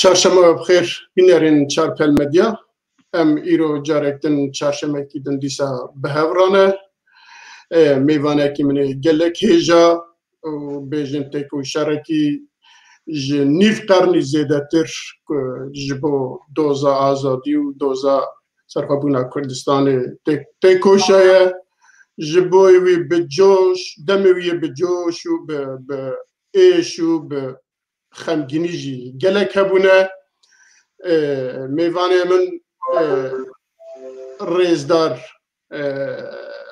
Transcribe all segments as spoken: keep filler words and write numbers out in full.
Çarşema we bi xêr, bînerên Çarpel Medya. Em îro carek din çarşemekî din dîsa bi hev re ne. E, mêvanekî min ê gelek hêja û bêjin têkoşerekî ji nîv qernî zêdetir ku ji bo doza azadî û doza serxwebûna Kurdistanê tê-, têkoşaye. Ji bo wî bi coş, demê wî yê bi coş û bi, bi êş û bi xemgînî jî gelek hebûne. E, mêvanê min, e, rêzdar, e,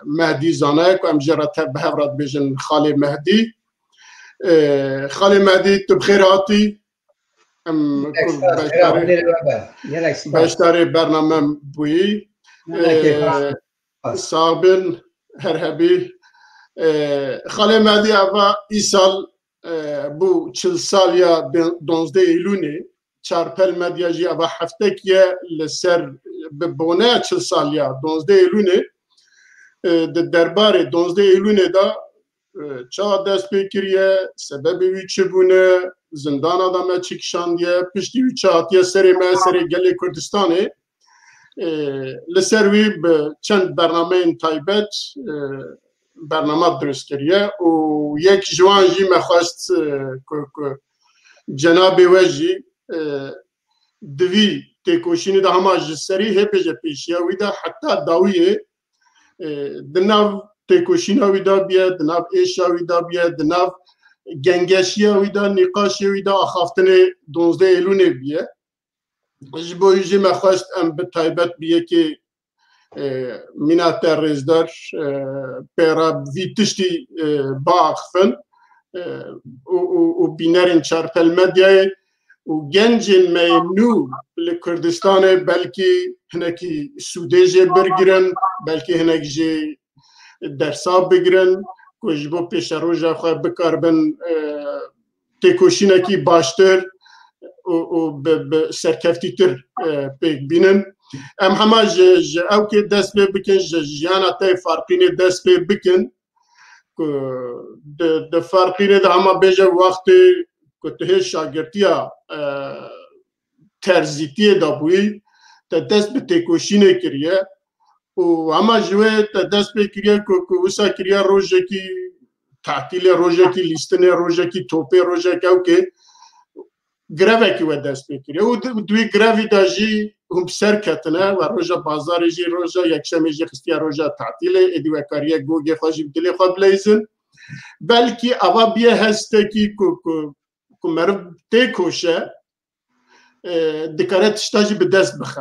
Mehdî Zana ye ku em jê re te bi hev re dibêjin Xalê Mehdî. E, Xalê Mehdî, tu bi xêr hatî. Em Gelek ku spas, beşdarê, Xêra, hûnê li we be. Gelek spas. Beşdarê bername bûyî. Gelek spas. E, Sax bin, her hebî. E, Xalê Mehdî eva îsal e, bû çil saliya de-, donzdeh Eylûnê, Çarpel Medya jî eva heftek ye li ser bi boneya çil saliya donzdeh Eylûnê, e, di derbarê donzdeh Eylûnê de, e, çawa dest pê kiriye, sebebê wî çi bûne, zindana de me çi kişandiye, piştî wî çi hatiye serê me, serê gelê Kurdistanê. E, li ser wî bi çend bernameyên taybet, e, bernama dirust kiriye û yek ji wan jî me xwest, e, ku, ku cenabê we jî, e, di vî têkoşînê de hema ji serî hê bêje pêşiya wî de heta dawiyê, e, di nav têkoşîna wî de biye, di nav êşa wî de biye, di nav gengeşiya wî de, nîqaşê wî de, axaftinê donzdeh Eylûnê biye. Ji bo wî jî me xwest em bi taybet bi yekê, e, mîna te rêzdar, e, pê re vî tiştî, e, biaxifin, e, û, û, û bînerên Çarpel Medyayê û gencên me yê nû li Kurdistanê belkî hinekî sûdê jê birgirin, belkî hinek jê dersa bigirin ku ji bo pêşeroja xwe bikaribin, e, têkoşînekî baştir û, û bi, bi serkeftîtir, e, pêk bînin. Em hema ji, ji ewkê dest pê bikin, ji jiyana te Farqînê dest pê bikin ku di, di Farqînê de hema bêje wextê ku tu hê şagirtiya, e, terzîtiyê de bûyî, te dest bi têkoşînê kiriye û hema ji wê te dest pê kiriye ku, ku wisa kiriye rojekî tatilê, rojekî lîstinê, rojekî topê, rojek ewkê grevekî we dest pê kiriye û di, di wî grevî de jî hûn bi ser ketine, we roja bazarê jî, roja yekşemê jî xistiye roja tatilê, êdî we kariye gogê xwe jî bi dilê xwe bileyzin. Belkî ava biye hestekî ku, ku, ku meriv têkoşe, e, dikare tişta jî bi dest bixe.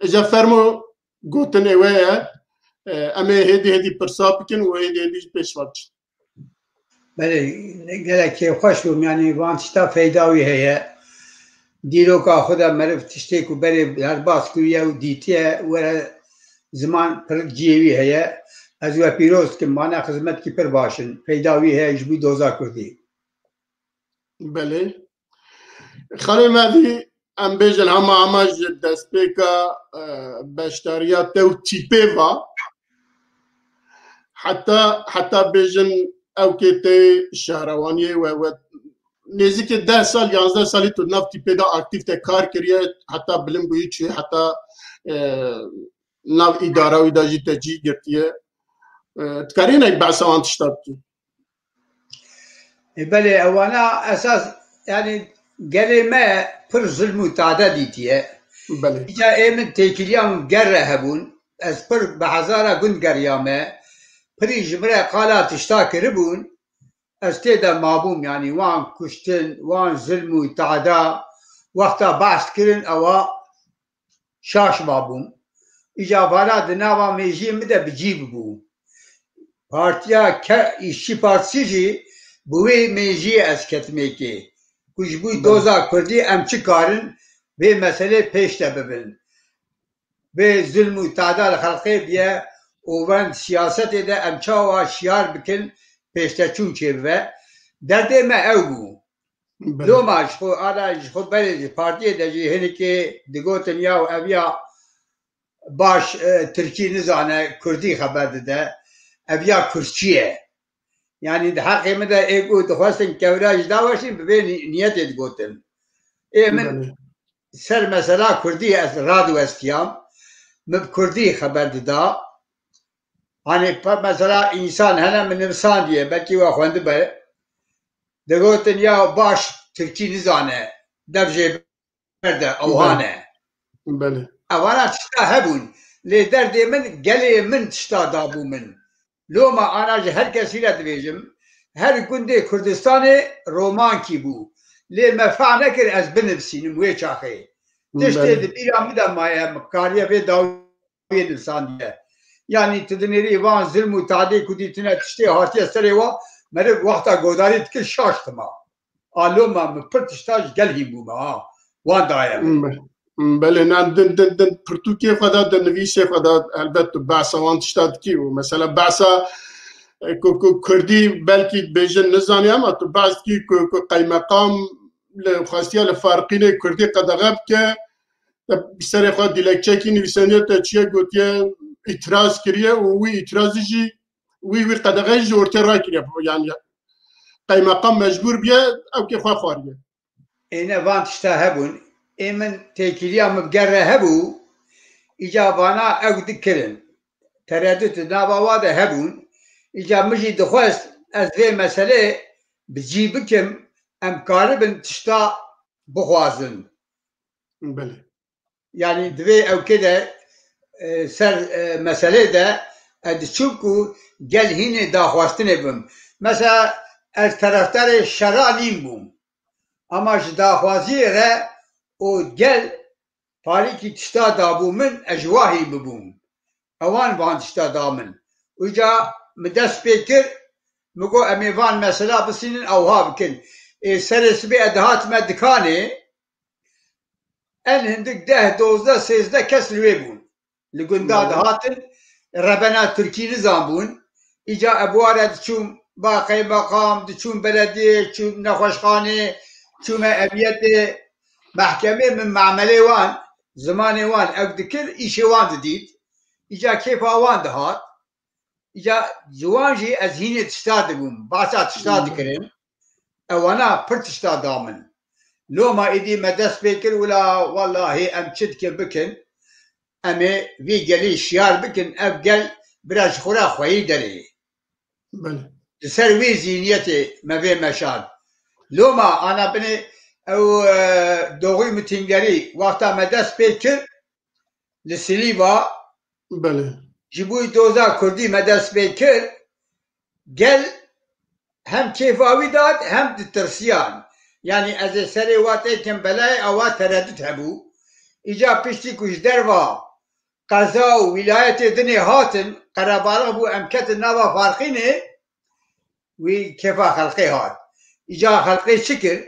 Îca fermo gotinê we ye, e, em ê hêdî hêdî pirsa bikin û hêdî hêdî jî pêş ve biçin. Belê, gelek kêfxweş bûm, yanî van tişta feyda wî heye. Dîroka xwe de meriv tiştê ku berê derbas kiriye û dîtiye, were ziman pir cihê wî heye. Ez we pîroz dikim, vana xizmetkî pir baş in. Feyda wî heye ji bo doza Kurdî. Belê. Xalê Medî, em bêjin hema hema ji destpêka, e, beşdariya te û tîpê va. Heta, heta bêjin ewkê te şehrewaniyê we, we nêzîkî deh sal, yanzdeh salî tu nav tîpê de aktîf te kar kiriye, heta bilind bûyî çûyî, heta, e, nav îdara wî de jî te cî girtiye. E, dikarî hinek behsa wan tişta bikî? E, belê, ewana esas, yanî gelê me pir zilm û tade dîtiye. Belê. Îca ê min têkiliya min ger re hebûn. Ez pir bi hezara gund geriyame. Pirî ji min re qala tişta kiribûn. Ez tê de mabûm, yanî wan kuştin, wan zilm û tada wexta behs kirin, ewa şaş mabûm. Îca vana di nava mêjiyê min de bi cî bibû. Partiya Ke-, Îşçî Partisi jî bi wê mêjiyê ez ketim êkê. Ku ji bo Belê. doza Kurdî em çi karin vê meselê pêş de bibin. Vê zilm û tada li xelqê biye û wen siyasetê de em çawa şiyar bikin, pêşteçûn çêbibe. Derdê me ew bû. Belê. Loma ji xwe, ala ji xwe berê jî partiyê de jî hinekê digotin ya ev ya baş, e, tirkî nizane, kurdî xeber dide, ev ya kurdçî ye. Yanî di heqê min de ê ku dixwestin kewra ji daweşin bi vê ni-, niyetê digotin. Ê min Belê. ser mesela kurdî ez radiwestiyam. Min bi kurdî xeber dida. Hani pe-, mesela însan hene min nivîsandiye, belkî we xwendibe. Digotin ya baş tirkî nizane, dev jê berde, ewhan e. Belê. Evana tişta hebûn. Lê derdê min, gelê min tişta dabû min. Loma ana ji her kesî re dibêjim, her gundê Kurdistanê romankî bû. Lê me fehm nekir ez binivîsînim wê çaxê. Tiştê Belê. di bîra min de maye, min kariye vê dawiyê nivîsandiye. Yanî tu dinêrî van zilm û tadê ku dîtine tiştê hatiye serê wa, meriv wexta godarî dikir şaş dima. A loma min pir tişta ji gel hîn bûme ha. Wan daye min. Be-, belê, na din, din, din pirtûkê xwe de, din nivîsê xwe de, helbet tu behsa wan tişta dikî û mesela behsa, e, ku, ku kurdî belkî dibêjin nizanî, ama tu behs dikî ku, ku qeymeqam li, xwestiye li Farqînê kurdî qedexe bike, te bi serê xwe dilekçekî nivîsandiye, te çiye gotiye, îtiraz kiriye û wî îtirazî jî, wî, wî qedexeyî ji ortê rakiriye. Yani qeymeqam mecbûr biye, ew kê xwe xwariye. Ê ne van tişta hebûn. Ê min têkiliya min bi ger re hebû, îca vana ew dikirin. Teredût di nava wa de hebûn. Îca min jî dixwest ez vê meselê bi cî bikim, em karibin tişta bixwazin. Belê. Yanî divê ew kê de, e, ser, e, meselê de, e, diçûm ku gel hînê daxwestinê bim. Mesela ez terefdarê şera nîn bûm. Ama ji daxwaziyê re û gel parîkî tişta dabû min, ez ji wa hîn bibûm. Ewan van tişta da min. Uca min dest pê kir, min got, "Em ê van mesela bisînin, ewha bikin." Ê serê sibê ez dihatime dikanê, en hindik deh, dozdeh, sêzdeh kes li wê bûn. Li gunda Belê. dihatin, rebena tirkî nizanbûn. Îca ez bi wa re diçûm ba qeymeqam, diçûm belediyê, çûm nexweşxanê, çûme emniyetê, mehkemê, min memelê wan, zimanê wan ew dikir, îşê wan didît. Îca kêfa wan dihat. Îca ji wan jî ez hînê tişta dibûm, basa tişta Hmm. dikirim. Ewana pir tişta da min. Loma êdî me dest pê kir, wila wellahî em çi dikin bikin, em ê vî gelî şiyar bikin, ev gel bira ji xwe re xweyî derê. Belê. Li ser wî zîniyetê me vê meşand. Loma ana binê ew, e, Doğu Mitingleri wexta me dest pê kir, li Silîva Belê. ji bo doza kurdî me dest pê kir, gel hem kêfa wî dihat hem ditirsiyan. Yanî ez ê serê wa têkim belayê, ewa teredût hebû. Îca piştî ku ji derva qeza û wîlayetê dinê hatin, qerebalix bû, em ketin nava Farqînê, wî kêfa xelqê hat. Îca xelqê çi kir?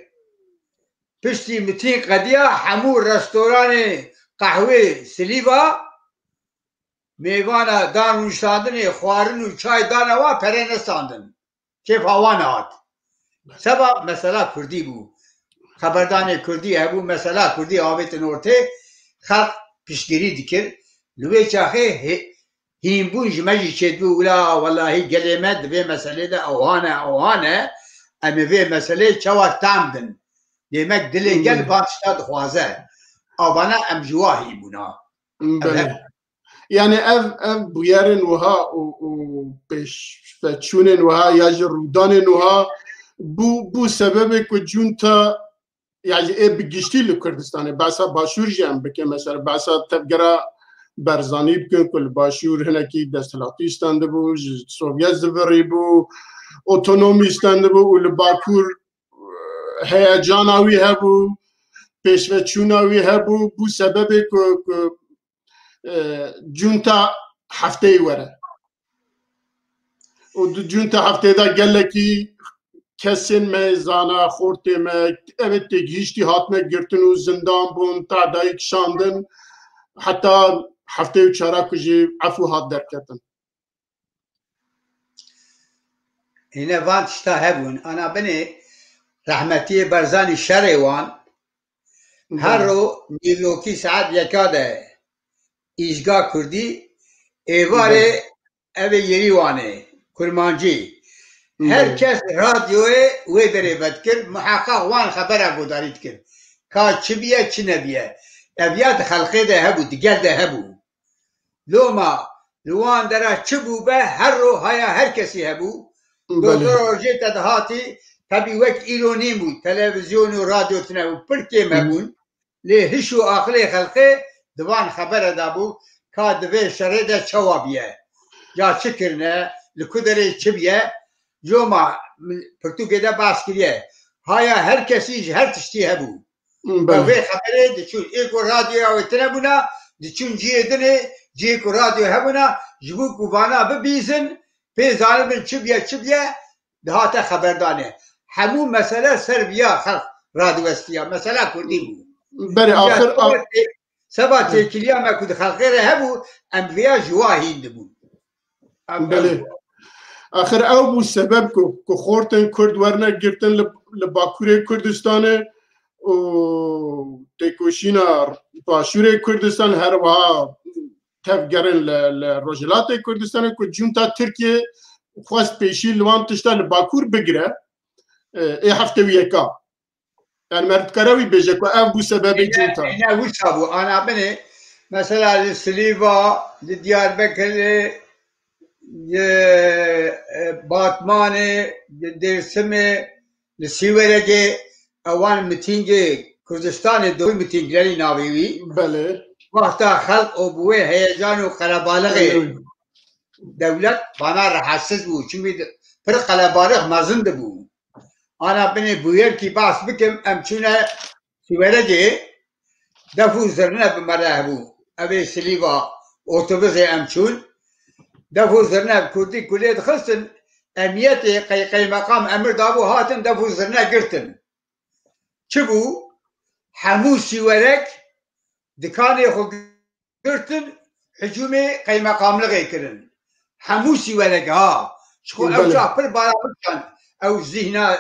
Piştî mitîng qediya, hemû restoranê qehwê Silîva mêvana dan rûniştandinê, xwarin û çay dane wan, pere nestandin. Kêfa wan hat. Seba mesela kurdî bû. Xeberdanê kurdî hebû, mesela kurdî avêtin ortê, xelq piştgirî dikir. Li wê çaxê hê-, hînbûn ji me jî çêdibû, wila welahî gelê me di vê meselê de ewhan e, ewhan e, em ê vê meselê çawa tam din. Demek dilê gel Hmm. van tişta dixwaze. Avana em ji wa hîn bûna. Em Belê. hep Yani ev, ev bûyerên wiha û, û pêşveçûnên wiha ya jî rûdanên wiha bû, bû sebebê ku cunta, yani ê bi giştî li Kurdistanê, behsa Başûr jî em bikin, mesela behsa tevgera Barzanî bikin ku li Başûr hinekî desthilatî standibû, ji Sovyet zivirî bû, otonomî standibû û li Bakur heyecana wî hebû, pêşveçûna wî hebû, bû sebebê ku, ku, e, cunta hefteyê were. Û di cunta hefteyê de gelekî kesên me, zana, xortê me, ev ê têgihiştî hatine girtin û zindan bûn, tadayî kişandin, heta heftê û çara ku jî efû hat derketin. Hîne van tişta hebûn. Ana binê rehmetiyê Barzanî şerê wan. Her Belê. ro nîvokî saet yeka de îzga kurdî êvarê Belê. ev ê yerî wan ê, kurmancî. Her Belê. kes radyoyê wê derê vedikir, muheqeq wan xebera godarî dikir. Ka çi biye, çi nebiye. Ev ya di xelqê de hebû, di gel de hebû. Loma li wan dera çi bûbe, her ro haya her kesî hebû. Belê. Doktor Rojê te dihatî, tebî wek îro nîn bû, televîzyon û radyo tune bû, pir kêm hebûn. Lê hiş û aqilê xelqê di van xebere de bû, ka di vê şerê de çawa biye. Ya çi kirine, li ku derê çi biye, Loma min pirtûkê de behs kiriye. Haya her kesî ji her tiştî hebû. Bi Belê. vê xeberê diçûn. Ê ku radyoya wê tine bûna, diçûn cihê dinê, cihê ku radyo hebûna, ji bo ku vana bibîzin, pê zanibin çi biye, çi biye, dihate xeberdanê. Hemû mesele ser viya xelq radiwestiya. Mesela kurdî bû. Belê, Îca axir, seba a- tê-, seba têkiliya me ku di xelqê re hebû, em viya ji wa hîn dibûn. Em Belê. ew Axir ew bû sebeb ku, ku xortên Kurd werne girtin li, li Bakurê Kurdistanê û têkoşîna Başûrê Kurdistan her wiha tevgerin li, li Rojhilatê Kurdistanê ku cûnta Tirkiye xwest pêşî li wan tişta li Bakur bigire, e, ê heftê û yeka. Yani meriv dikare wî bêje ku ev bû sebebê Êne, cûnta. êne wisa bû. Ana binê, mesela li Silîva, li Diyarbekirê, li, e, Batmanê, li Dêrsimê, li Sîweregê, ewan mitîngê Kurdistanê, doy mitînglerî navê wî. Belê. Wexta xelq û bi wê heyecan û qerebalixê Belê. dewlet bana rehetsiz bû. Çimkî pir qelebalix mezin dibû. Ana binê bûyerkî behs bikim, em çûne Sîweregê, def û zirne bi me re hebû. Ev ê Silîva otobusê em çûn. Def û zirne kurdî kulê dixistin, emniyetê qey-, qeymeqam emir dabû, hatin def û zirne girtin. Çi bû? Hemû Sîwerek dikanê xwe girtin, hicûmê qeymeqamlixê kirin. Hemû Sîwerek ha. Ji xwe ew Belê. çax pir baramik şand ew zîhna,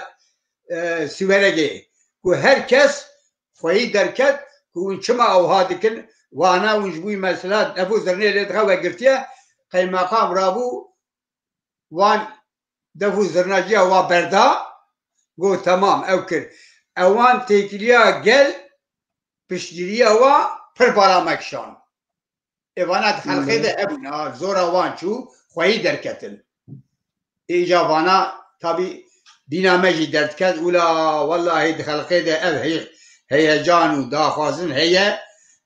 e, Sîweregê. Ku her kes xweyî derket ku hûn çima ewha dikin, wana hûn ji bo mesela def û zirnê lê dixe vegirtiye, qeymeqam rabû, wan def û zirnaciya wa berda, got, "Temam, ew kir." Ewan têkiliya gel, piştgiriya wa pir bala me kişand. Ê vana di xelqê de hebûn, ha, zora wan çû, xweyî derketin. Ê îca vana, tabî, dîna me jî derdiket, wila, wellahî di xelqê de ev hey-, heyecan û daxwazin heye,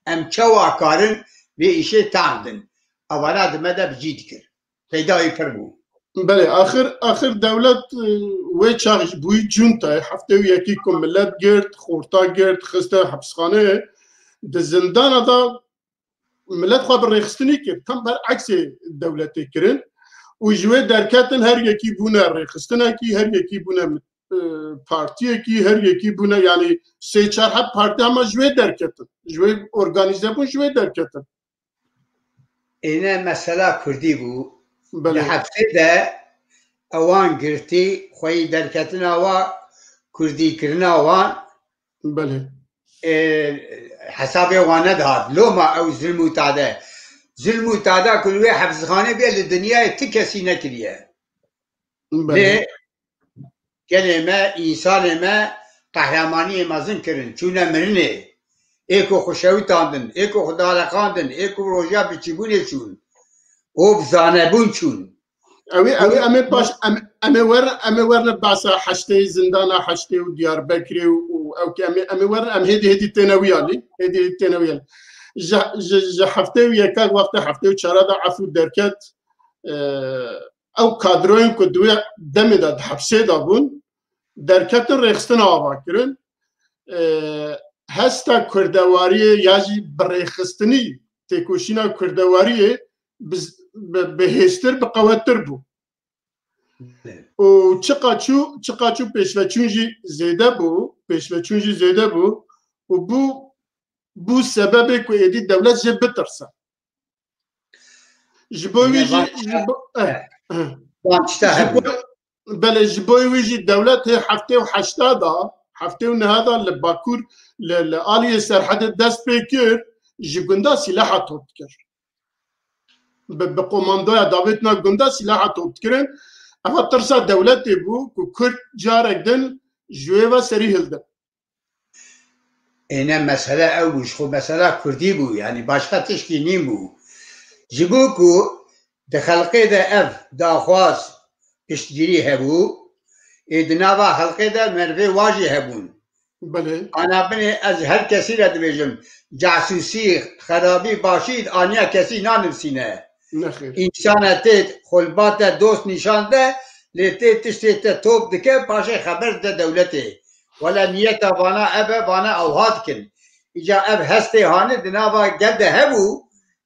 em çawa karin vê îşê tandin. Evana di me de bi cî dikir. Peyda wî pir bû. Belê, axir, axir dewlet, e, wê çax ji bûyî cuntayê, heftê û yekî ku millet girt, xorta girt, xiste hepisxaneyê, di zindana de millet xwe bi rêxistinî kir. Tam bereksê dewletê kirin û ji wê derketin her yekî bûne rêxistinekî, her yekî bûne, e, partiyekî, her yekî bûne, yanî sê çar heb partî hema ji wê derketin. Ji wê organîze bûn, ji wê derketin. Êne mesela kurdî bû. Belê. Di hepsê de ewan girtî, xweyî derketina wa, kurdîkirina wan. Belê. E, hesabê wan nedihat. Loma ew zilm û tade. Zilm û tada ku li wê hepsxanê bê li dinyayê ti kesî nekiriye. Belê. Lê gelê me, însanê me qehremaniyê mezin kirin, çûne mirinê. Ê ku xwe şewitandin, ê ku xwe daleqandin, ê ku roja biçîbûnê çûn. Û bi zanebûn çûn. Ew ê, ew ê, em ê paş, em, em ê wer, em ê werne behsa heştê, zindana heştê û Diyarbekirê û, û ew ki em ê, em ê wer, em hêdî hêdî têne wî alî, hêdî hêdî têne wî alî. Ji, ji, ji heftê û yeka wextê heftê û çara de efû derket, e, ew kadroyên ku di wê demê de di hepsê de bûn, derketin rêxistina ava kirin. E, hesta kurdewariyê ya jî bi rêxistinî têkoşîna kurdewariyê bi, bi, bi hêztir, bi qewettir bû. Û çiqa çû, çiqa çû pêşveçûn jî zêde bû, pêşveçûn jî zêde bû û bû, bû sebebê ku êdî dewlet jê bitirse. Ji bo wî jî, ji bo, eh, eh. Ji bo, belê, ji bo wî jî dewlet hê heftê û heşta da, heftê û neha da li Bakur, li, li aliyê Serhedê dest pê kir, ji gunda sîlaha top dikir. Bi, bi komandoya davêtina gunda sîlaha top dikirin. Eva tirsa dewletê bû ku Kurd carek din ji wê ve serî hildin. Êne mesele ew bû, ji xwe mesela Kurdî bû, yanî başqa tişkî nîn bû. Ji bo ku di xelqê de ev daxwaz piştgirî hebû, ê di nava xelqê de merivê wa jî hebûn. Belê. Ana binê ez her kesî re dibêjim, casûsî, xerabî, başî aniya kesî nanivîsîne. Nexêr. Însane tê xulbate dost nîşan de, lê tê tiştê te top dike, paşê xeber dide dewletê. Wele niyeta vana ev e, vana ewha dikin. Îca ev hestê hanê di nava gel de hebû,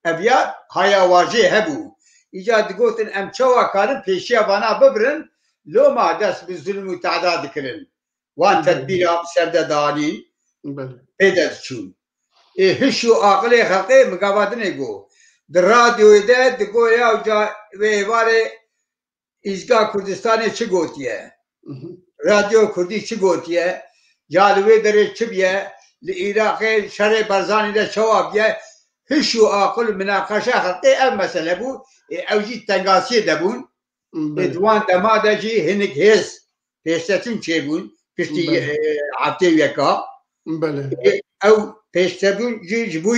ev ya haya wajê hebû. Îca digotin em çawa karin pêşiya vana bibirin, loma dest bi zulm û teda dikirin. Wan Belê. tedbîra bi ser de danîn, Belê. pê de diçûn. Ê hiş û aqilê xelqê min gava dinê got. Di radyoyê de digo ya ca wê êvarê Îzga Kurdistanê çi gotiye? Mhm. Radyo Kurdî çi gotiye? Ya li wê derê çi biye? Li Iraqê şerê Barzanî de çawa biye? Hiş û aqil û minaqeşa xelqê ev mesele bû. Ê ew jî tengasiyê de bûn. Ê Belê. di wan dema de jî hinik hêz pêşketin çêbûn piştî, Belê. e, heftê û yeka. Belê. Ê ew pêşketin jî ji bo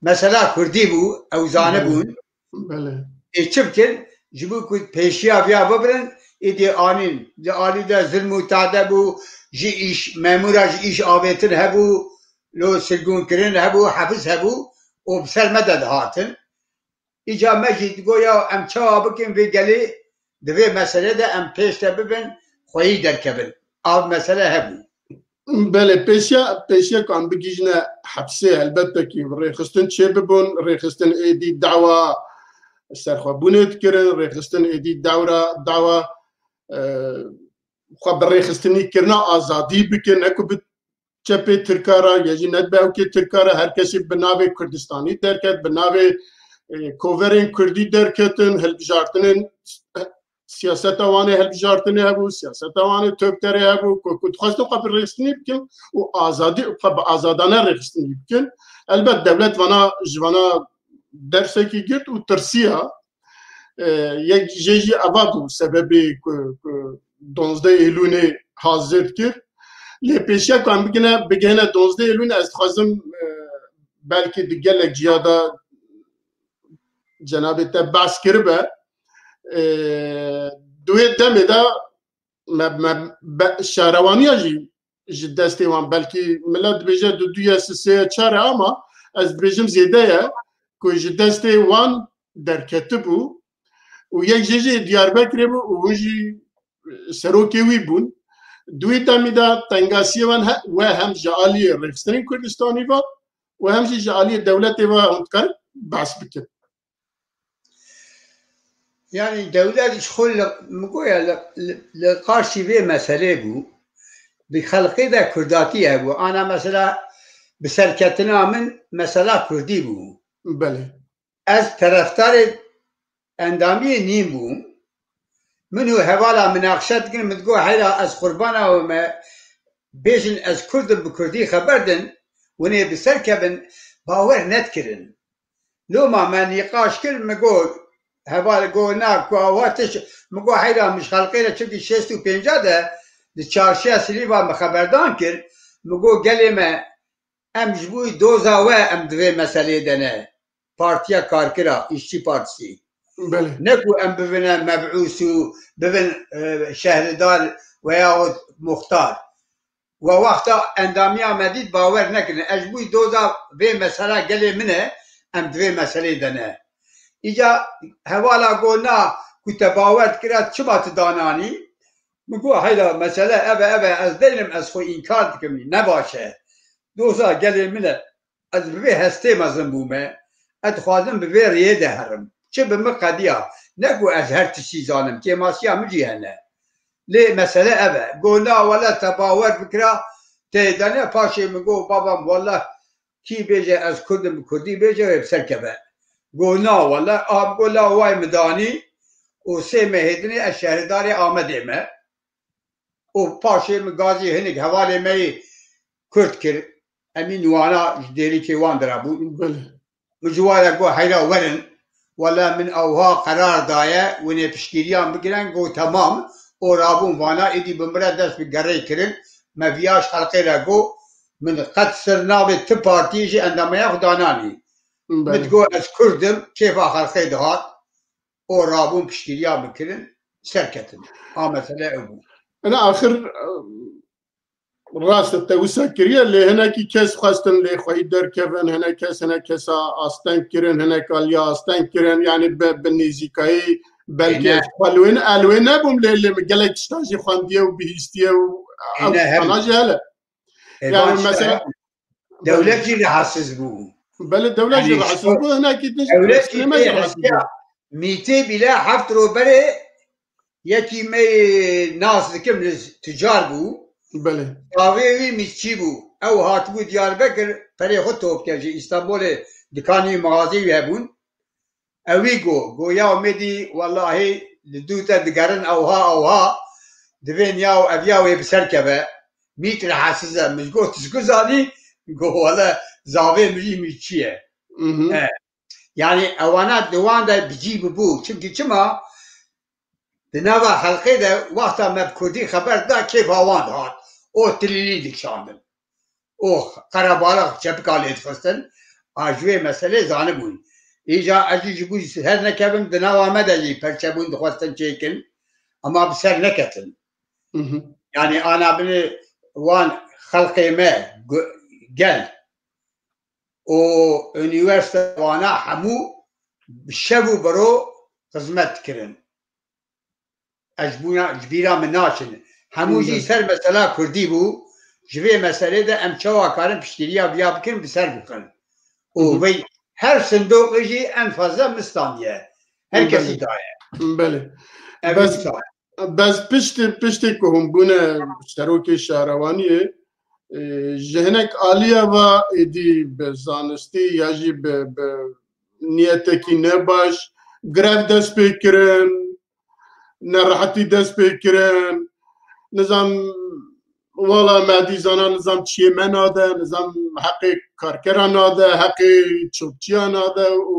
mesela Kurdî bû, ew zanibûn. Belê. Ê çi bikin? Ji bo ku pêşiya viya bibirin, êdî anîn. Di alî de zilm û tade bû, ji îş, memûra ji îş avêtin hebû, lo sirgûnkirin hebû, hefis hebû, û bi ser me de dihatin. Îca me jî digo ya em çawa bikin vê gelê, di vê meselê de em pêş de bibin, xweyî derkevin. Av mesele hebû. Belê, pêşiya, pêşiya ku em bigihîjine hepsê, helbette kî rêxistin çêbibûn, rêxistin êdî dawa serxwebûnê dikirin, rêxistin êdî dawra, dawa, e, xwe bi rêxistinî kirina azadî bikin, ne ku bi çepê Tirka re, ya jî ne bi hewkê Tirka re, her kesî bi navê Kurdistanî derket, bi navê, e, koverên Kurdî derketin, hilbijartinên, siyaseta wan ê hilbijartinê hebû, siyaseta wan ê topterê hebû, ku, ku dixwestin xwe bi rêxistinî bikin û azadî, xwe bi azadane rêxistinî bikin. Elbet dewlet vana, ji vana dersekî girt û tirsiya. E, yek jê jî eva bû sebebê ku, ku donzdeh Êlûnê hazir kir. Lê pêşiya ku em bigine, bigihine donzdeh Êlûnê, ez dixwazim, e, belkî di gelek ciya de cenabê te behs kiribe. E, di wê demê de me, me, be, şarewaniya jî ji destê wan, belkî milet dibêje du du ye, sê ye, çar e, ama ez dibêjim zêde ye ku ji destê wan derketibû û yek jê jî Diyarbekirê bû û hûn jî serokê wî bûn. Di wî demî de tengasiyê wan he, we hem ji aliyê rêxistinên Kurdistanî ve û hem jî ji aliyê dewletê ve hûn dikarin behs bikin. Yanî dewlet ji xwe li, min goya li, li, li qarşî vê meselê bû. Bi xelqê de kurdatî hebû. Ana mesela bi serketina min mesela kurdî bû. Belê. Ez terefdarê endamiyê nîn bûm. Min û hevala minaqişe dikin, min digot, heyra ez qurbana we me, bêjin ez kurd im, bi kurdî xeber din, winê bi ser kevin, bawer nedikirin. Loma me nîqaş kir, min got, heval got, na, ku awa tişt, min got, heyra min ji xelqê re, çimkî şêst û pênca de di çarşiya Silîva min xeberdan kir, min got, gelê me, em ji bo doza we em di vê meselê de ne. Partiya Karkira, Îşçî Partisi. Belê. Ne ku em bibine mebûs û bibin, e, şehridar veyahut muxtar. We wexta endamiya me dît bawer nekirin. Ez ji bo doza vê mesela gelê min e, em di vê meselê de ne. Îca hevala got na ku te bawer dikira çima tu dananî? Min got heyra mesele ev e, ev e, ez deynim, ez xwe înkar dikim, ne baş e. Doza gelê min e. Ez bi vê hestê mezin bûme. Ez dixwazim bi vê rêyê de herim. Çi bi min qediya. Ne ku ez her tiştî zanim. Kêmasiya min jî hene. Lê mesele ev e. Got na wele te bawer bikira tê de ne. Paşê min got babam wele kî bêje ez kurd im, bi kurdî bêje wê bi ser keve. Got na wele. A got la way min danî û sê mehê dinê ez şehredarê Amedê me. Û paşê min gazî hinek hevalê me yê Kurd kir. Em î nûana ji dêrikê wan de rabûn. Belê. Min ji wan re got heyra werin. Wele min ewha qerar daye, winê piştgiriyan bigirin, got temam. Û rabûn vana, êdî bi min re dest bi gerê kirin. Me viya ji xelqê re got, Min qet ser navê ti partiyê jî endamaya xwe dananî. Min digot ez Kurd im, kêfa xelqê dihat û rabûn piştgiriya min kirin, serketin. A mesele ew bû. Ena axir, rast e, te wisa kiriye, lê hinekî kes xwestin lê xweyî derkevin, hinek kes hinek kesa asteng kirin, hinek aliya asteng kirin, yani bi, bi nêzîkayî belkî Êne. ez xwe li wê ne, li wê nebûm lê, lê min gelek tişta jî xwendiye û bihîstiye û ew Êne, her- tiştana jî hele. Ê, Yani baş mesela e, Dewlet jî rahatsiz bû. Belê dewlet jî Yani rahatsiz bû, hinekî din jî dewlet jî sinema jî tê rahatsiz hestiya bû. Mîtê bîle heft ro berê yekî me nas dikim li tucar bû. Belê. Çavê wî mîtçî bû. Ew hatibû Diyarbekir, perê xwe top kir ji Îstanbulê dikanî mağazê wî hebûn. Ewî got, got, "Ya Mêdî, wellahî li dû te digerin ewha, ewha, divê niya û eviya wê bi ser keve." Mît rahatsiz e. Min got, "Tu çi zanî?" Got, "Wele zavê min jî mîtçî ye." Mhm. E, Yani ewana di wan de bi cî bibû. Çimkî çima? Di nava xelqê de wexta me bi kurdî xeber da kêfa wan dihat. O tilîlî dikişandin. O qerebala çepika lê dixistin. A ji wê meselê zanibûn. Îca ez jî ji bo ser nekevim di nava me de jî perçebûn dixwestin çêkin. Ema bi ser neketin. Mhm. Yani ana binê wan xelqê me gu- gel û unîversîte wana hemû bi şev û biro xizmet dikirin. Ez bûna ji bîra min naçin. Hemû jî Hı. ser mesela kurdî bû. Ji vê meselê de em çawa karin piştgiriya viya bikin, bi ser bixin. Û Hı hı. vey her sindoqê jî en fazla min standiye. Her Belê. kesî daye. Belê. Ev Bes- insan. Bes piştî, piştî ku hûn bûne serokê şarewaniyê, e, ji hinek aliya ve êdî bi zanistî ya jî bi, bi niyetekî nebaş grev dest pê kirin, nerehetî dest pê kirin, nizam wala me dî zana nizam çiyê me nade, nizam heqê karkera nade, heqê çopçiya nade û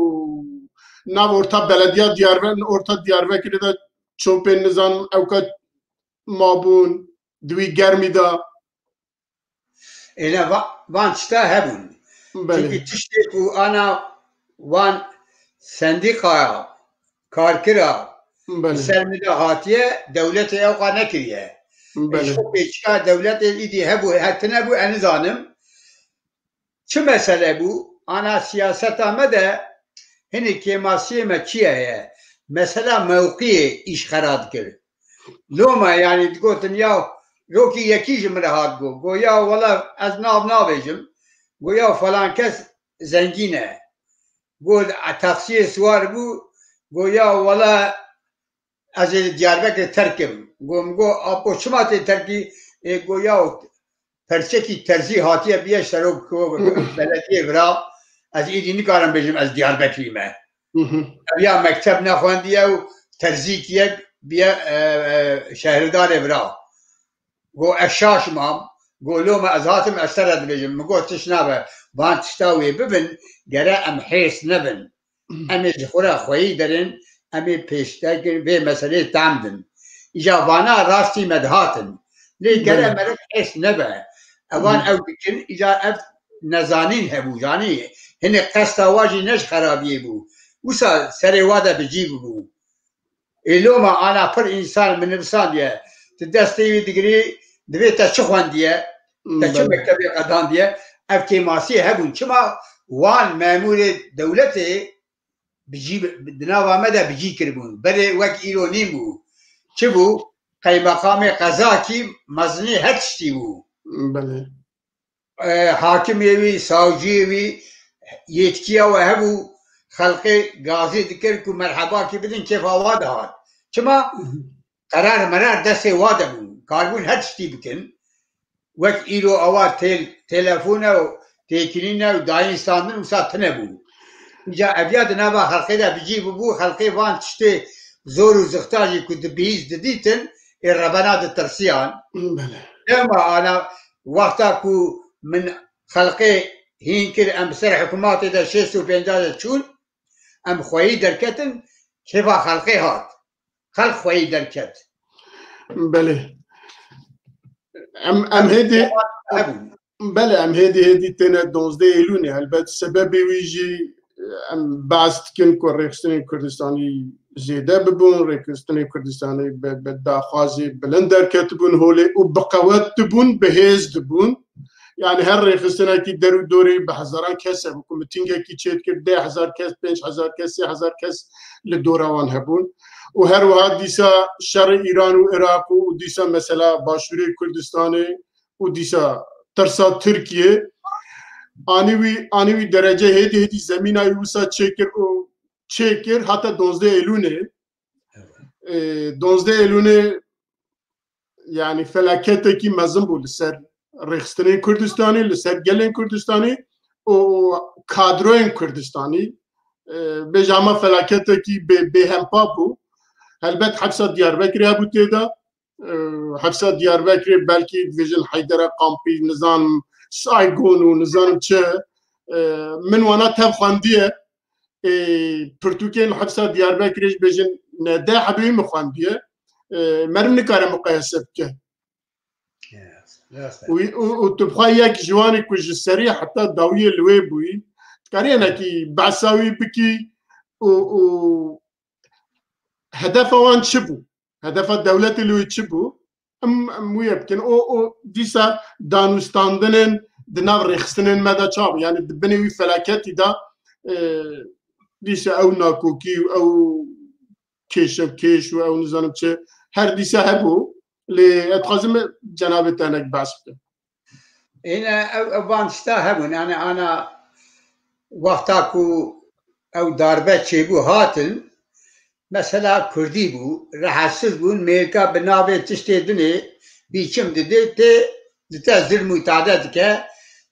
nav orta belediya Diyarbekir, orta Diyarbekirê de çopên nizam ewka mabûn di wî germî de. Êne va- van tişta hebûn. Belê. Çimkî tiştê ku ana wan sendîkaya karkira Belê. ser min de hatiye, dewletê ewqa nekiriye. Belê. Ji xwe pêçika dewletê îdî hebû, hetine bû, ez nizanim. Çi mesele bû? Ana siyaseta me de hinî kêmasiyê me çi ye? Mesela mewqiyê îş xera dikir. Loma, yani, digotin, ya rokî yekî ji min re hat got. Got, ya wela ez nav nabêjim. Got, ya falan kes zengîn e. Got, taksiyê siwar bû. Got, ya wela ez ê li Diyarbekir terk im. Got, min got, apo çima tê terkî? Ê, got, ya perçekî terzî hatiye biye serok belediyê vira, ez êdî nikarim bêjim ez Diyarbekirî me. Hı hı. Ev ya mekteb nexwendiye û terzîkî ye biye, e, e, şehirdarê vira. Got, ez şaş mam. Got, loma ez hatim, ez te re dibêjim. Min got, tişt nabe. Van tişta wê bibin, gere em hêrs nebin. Em ê ji xwe re xweyî derin, em ê pêşdegir vê meseleyê tam din. Îca vana rastî me dihatin. Lê gere Belê. meriv hêrs nebe. Evan Hı hı. ew dikin, îca ev nezanîn hebû, yanî hinek qesta wa jî ne ji xerabiyê bû. Wisa serê wa de bi cî bibû. Ê loma ana pir însan min nivîsandiye. Tu destê wî digirî, divê te çi xwendiye? Te çi Belê. mektebê qedandiye? Ev kêmasiyê hebûn. Çima wan memûrê dewletê bi cî, di nava me de bi cî kiribûn? Berê wek îro nîn bû. Çi bû? Qeymeqamê qezakî mezinê her tiştî bû. Belê. E, hakimê wî, savciyê wî, yetkiya we hebû, xelqê gazî dikir ku merhebakî bidin, kêfa wa dihat. Çima? Hı hı. Qerar merar destê wa de bûn. Karibûn her tiştî bikin. Wek îro ewa tel-, telefon e û têkilîn e û dayîn standin wisa tune bû. Îca eviya di nava xelqê de bi cî bibû, xelqê van tiştê zor û zixta jî ku dibihîst didîtin, ê revena ditirsiyan. Belê. Dema ana wexta ku min xelqê hîn kir, em bi ser hikûmatê de şêst û pênc de çûn, em xweyî derketin, kêfa xelqê hat. Xelq xweyî derket. Belê. Em, em hêdî, Hebûn. Belê, em hêdî hêdî têne dozdeh Eylûnê. Helbet sebebê wî jî, em behs dikin ku rêxistinên Kurdistanî zêde bibûn, rêxistinên Kurdistanî bi, bi daxwazê bilind derketibûn holê û bi qewet dibûn, bi hêz dibûn. Yani her rêxistinekî der û dorê bi hezaran kes hebû, ku mitingekî çêdikir, deh hezar kes, pênc hezar kes, sê hezar kes li dora wan hebûn. Û her wiha dîsa şerê Îran û Iraq û dîsa mesela Başûrê Kurdistanê û dîsa tirsa Tirkiye anî wî, anî wî derece hêdî hêdî zemîna wî wisa çêkir û çêkir heta dozdeh Eylûnê. Ê, dozdeh Eylûnê yani felaketekî mezin bû li ser rêxistinên Kurdistanê, li ser gelên Kurdistanê û kadroyên Kurdistanê. Ê, bêje hema felaketekî bê, bêhempa bû. Helbet hepsa Diyarbekirê hebû tê de. Ê, hepsa Diyarbekirê belkî dibêjin Heydere Kampî, nizanim Saygon û nizanim çi. Ê, min wana tev xwendiye. Ê, pirtûkên hepsa Diyarbekirê jî bêjin ne deh hebûyî min xwendiye. Ê, meriv nikare muqayese bike. Yes, yes. Û, û, û tu bixwe yek ji wan ê ku ji serî heta dawiyê li wê bûyî, dikarî hinekî behsa wî bikî û, û hedefa wan çi bû? Hedefa dewletê li wê çi bû? Em, em wî bikin. O, o dîsa danûstandinên di nav rêxistinên me de çawa bû? Yani di binê wî felaketî de, e, dîsa ew nakokî û ew kêşe kêş û ew nizanim çi, her dîsa hebû. Lê ez dixwazim cenabê te hinek behs bike. Êne ew, ev van tişta hebûn. Yani ana wexta ku ew darbe çêbû hatin, mesela Kurdî bû, rehetsiz bûn, mêrka bi navê tiştê dinê bîçim didê, tê dite zilm û tade dike,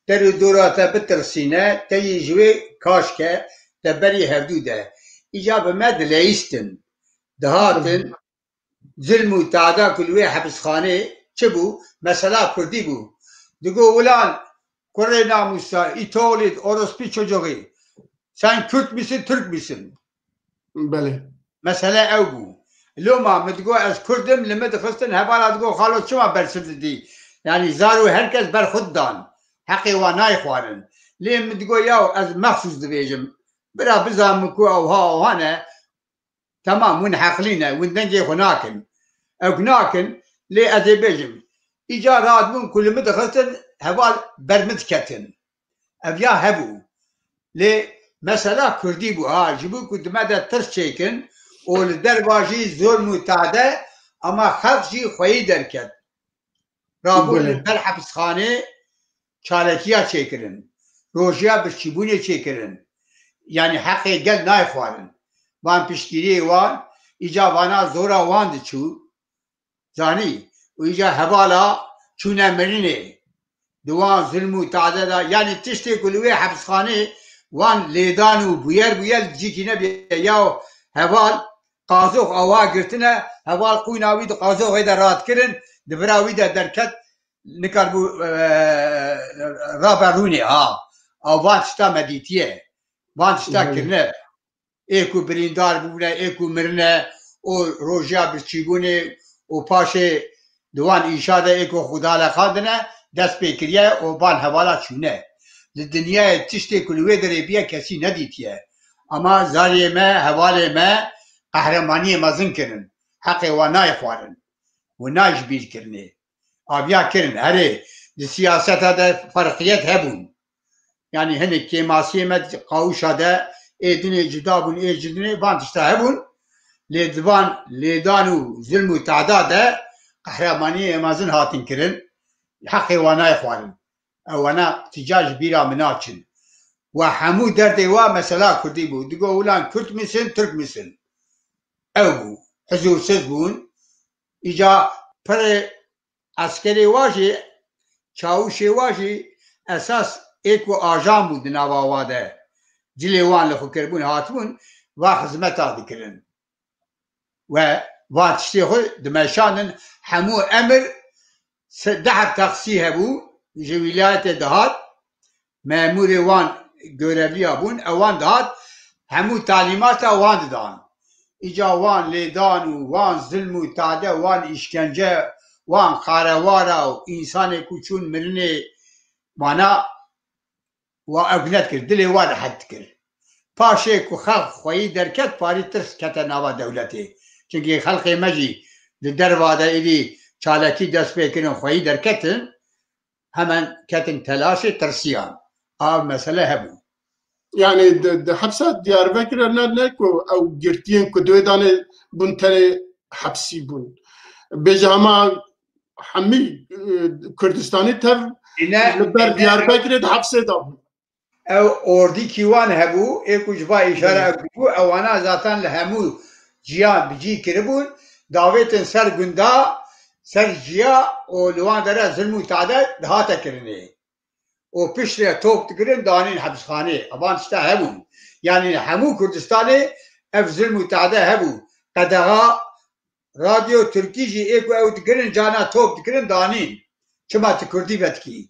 der û dora te bitirsîne, te yî ji wê kaş ke, te berî hevdû de. Îca bi me dileyîstin. Dihatin, zilm û tada ku li wê hepisxanê çi bû? Mesela Kurdî bû. Digo, "Ulan kurê namûsa, îtolît, orospî çocuğî. Sen Kürt müsün, Türk müsün?" Belê. Mesele ew bû. Loma min digo, "Ez Kurd im", li min dixistin hevala digo, "Xalo, çima bersiv didî?" Yani zar û herkes ber xwe didan. Heqê wan nayê xwarin. Lê min digo, "Yaw, ez mexsûs dibêjim." Bira bizanin ku ew ha, ew ha ne. Temam, hûn heqlî ne, hûn dengê xwe nakin. Ew nakin, lê ez ê bêjim. Îcar radibûn ku li min dixistin, heval ber min diketin. Ev ya hebû. Lê mesela Kurdî bû, ha, ji bo ku di me de tirs çêkin û li derva jî zulm û tade, ama xelk jî xweyî derket. Rabûn li ber hepisxanê çalekiya çêkirin. Rojiya birçîbûnê çêkirin. Yani heqê gel nayê xwarin. Van piştgiriyê wan, îca vana zora wan diçû. Zanî, û îca hevala çûne mirinê. Di wan zilm û tade de, yani tiştê ku li wê hepisxanê wan lêdan û bûyer bûyer cîkî nebîye. Ya heval qazox awa girtine, heval qûna wî di qazoxê de radikirin, di vira wî de derket, nikaribû, e, rabe rûnê, ha. Ew van tişta me dîtiye. Van tişta kirine. Ê ku birîndar bûne, ê ku mirine, û rojiya birçîbûnê û paşê di wan îşa de ê ku xwe dalexandine, dest pê kiriye û van hevala çûne. Di dinyayê tiştê ku li wê derê bûye kesî nedîtiye. Ama zariyê me, hevalê me qehremaniyê mezin kirin. Heqê wan nayê xwarin. Û nayê ji bîr kirinê. Aviya kirin. Herê, di siyaseta de ferqiyet hebûn. Yani hinek kêmasiyê me di qawişa de ê dinê cuda bûn, ê ji dinê van tişta hebûn. Lê di van lêdan û zilm û tada de qehremaniyê mezin hatin kirin. Heqê wan nayê xwarin. Ewana tîcar ji bîra min naçin. Wa hemû derdê wa mesela Kurdî bû. Digo, "Ulan Kürt müsün, Türk müsün?" Ew bû. Huzûrsiz bûn. Îca pirê eskerê wa jî, çawişê wa jî esas ê ku ajan bû di nava wa de. Cilê wan li xwe kiribûn, hatibûn, va xizmeta dikirin. We van tiştê xwe dimeşandin, hemû emir se-, deh heb taksî hebû, ji wîlayetê dihat, memûrê wan görevliya bûn, ewan dihat, hemû talîmata wan didan. Îca wan lêdan û wan zilm û tade, wan îşkence, wan qarewara û însanê ku çûn mirinê, Mana wa ew nedikir, dilê wa rehet dikir. Paşê ku xelq xweyî derket, parî tirs kete nava dewletê. Çimkî xelqê me jî di derva de êdî çalakî dest pê kirin, xweyî derketin, hemen ketin telaşê, tirsiyan. A mesele hebû. Yani di, di hepsa Diyarbekirê ne, ne ku ew girtiyên ku di wê danê bûn tenê hepsî bûn. Bêje hema hemî, e, Kurdistanî tev Îne, li ber îne Diyarbekirê di hepsê de bûn. Ew ordîkî wan hebû, ê ku ji va îşare Belê. ew bû, ewana zaten li hemû ciyan bi cî kiribûn, davêtin ser gunda, ser ciya û li wan dere zilm û tade dihate kirinê. Û piştre top dikirin, danîn hepsxanê. Evan tişta hebûn. Yanî hemû Kurdistanê ev zilm û tade hebû. Qedexa radyo Tirkî jî ê ku ew dikirin, cana top dikirin, danîn. Çima tu Kurdî vedikî?